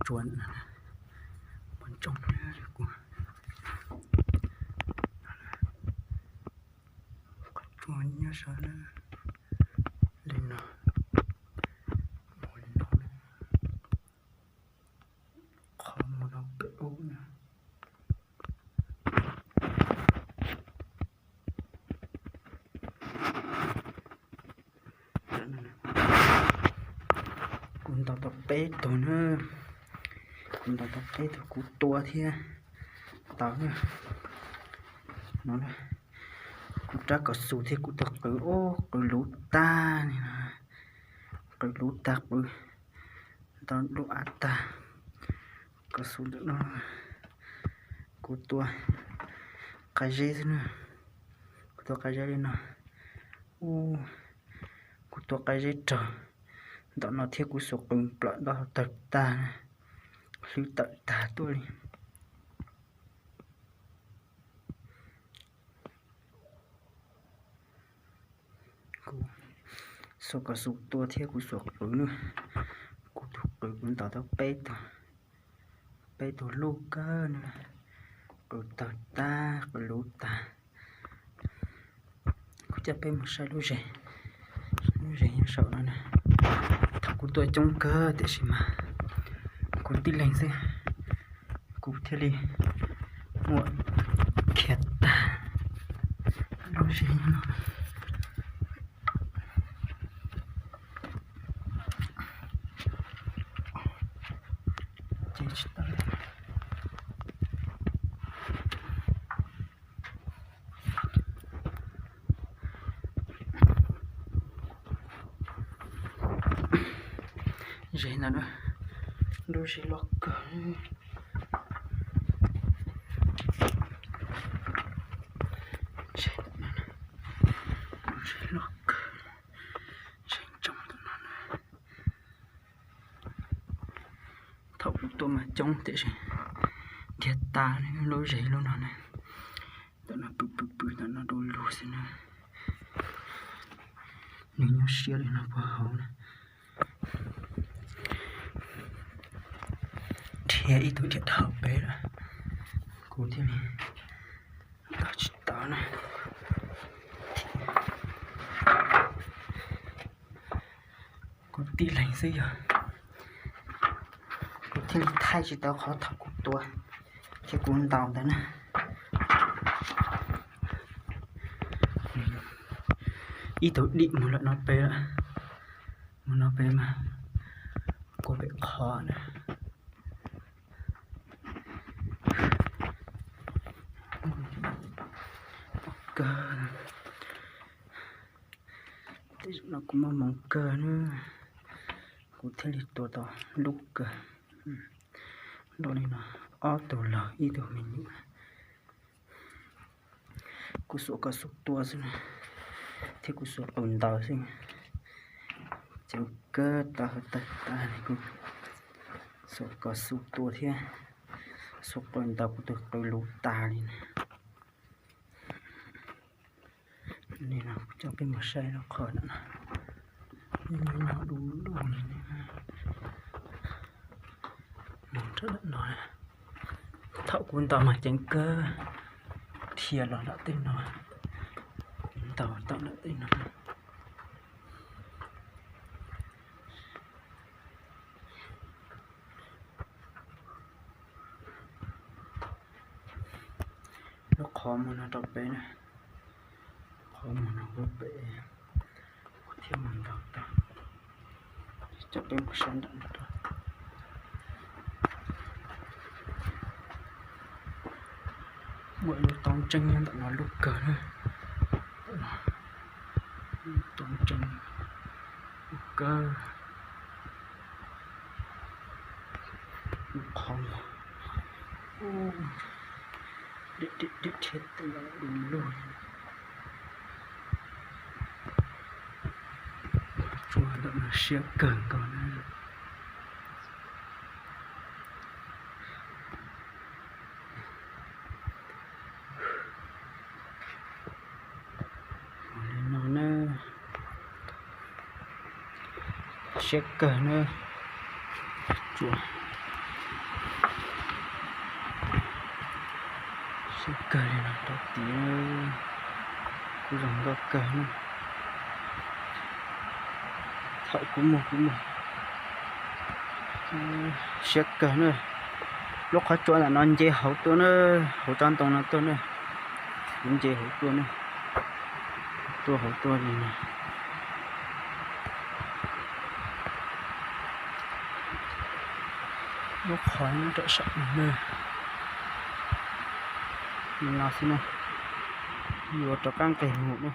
tsua, muaj ntsoog na, kuv qhov tsua nyob saud na, li no, mus li no, qhov mus no pem ub na. Kuv ntaus tau peb tug na, kuv ntaus tau peb tug kuv tua thiab tau na. No, kuv rab kaus xus thiab kuv tus qws, ub, qws luv tag li no, qws luv tag, qws ntau lub av tag. Kaus xus ntawm no kuv tua qai zeb xwb na, kuv tua qai zeb li no, ub, kuv tua qai zeb rau ntawm no thiab kuv xuas qws nplawm ntau tawg tag, hlwb tawm tag tuaj li. Kuv xuas kaus xus tua thiab kuv xuas qws na, kuv tus qws kuv ntaus tau peb tug, peb tug luj kawg na, qws tawg tag, qws luv tag. Kuv coj peb mus saib lub zes, lub zes nyob saum no na. Thaum kuv tua coob kawg tiam sis mas kuv tib leeg xwb, kuv thiaj li muab khiav tag lub zes no. Ces tsis tau. Zes ntawm no, lub zes loj kawg. Zes ntawm no, lub zes loj kawg, zes ntsoog ntawm no na. Thaum kuv tua mas coob tiam sis nrhiav tas lub zes lub no na. Ntawm no pw pw pw ntawm no du lug xwb na. Nws nyob siab li no puag hauv na. Dhia ib tug dhia dhau peb lawm, kuv thiaj li ntaus tsis tau na. Kuv tib leeg xwb yog kuv thiaj li thaij tsis tau qhov thaum kuv tua thiab kuv ntaus ntawd na. Ib tug dim mus lawm no pem lawm, mus no pem mas kua pem qhov na. Kawg, tej zaum no kuv muaj hmoo kawg na, kuv thiaj li tua tau lub kawg. Nrau li no, ob tug laug ib tug me nyuam. Kuv xuas kaus xus tua xwb thiab kuv xuas qws ntaus xwb, ces kawg tau tawg tag li. Kuv xuas kaus xus tua thiab xuas qws ntaus kuv tus qws luv tag li na. Li no kuv coj peb mus saib lub qhov ntawm no, nyob du lug li. Mus rau ntawm no, thaum kuv ntaus mas ceev kawg, dhia los nram tej no, kuv ntaus tau nram tej no. Lub qhov muag no rau pem na, qhov muag no rau pem, thiab mus ntaus tau. Coj peb mus saib ntawm no. Muaj lub taub ntseeb nyob ntawm no lub kawg na. Taub ntseeb kawg. Qhov muag, dim dim dim thiab tej no du lug. Tsua ntawm no siab kawg nkaus na. Li no na, siab kawg na. Tsua Kawg li no rau tid, kuj zoo nkauj kawg na. Thaum kuv mus kuv mus siab kawg na. Lub qhov tsua ntawm no nce hauv tuaj na, hauv tsob ntoo no tuaj na. Kuv nce hauv tuaj na, tuaj hauv tuaj li no. Lub qhov nyob rau saum no na, li no xwb na, yuav rov qab nqis mus na.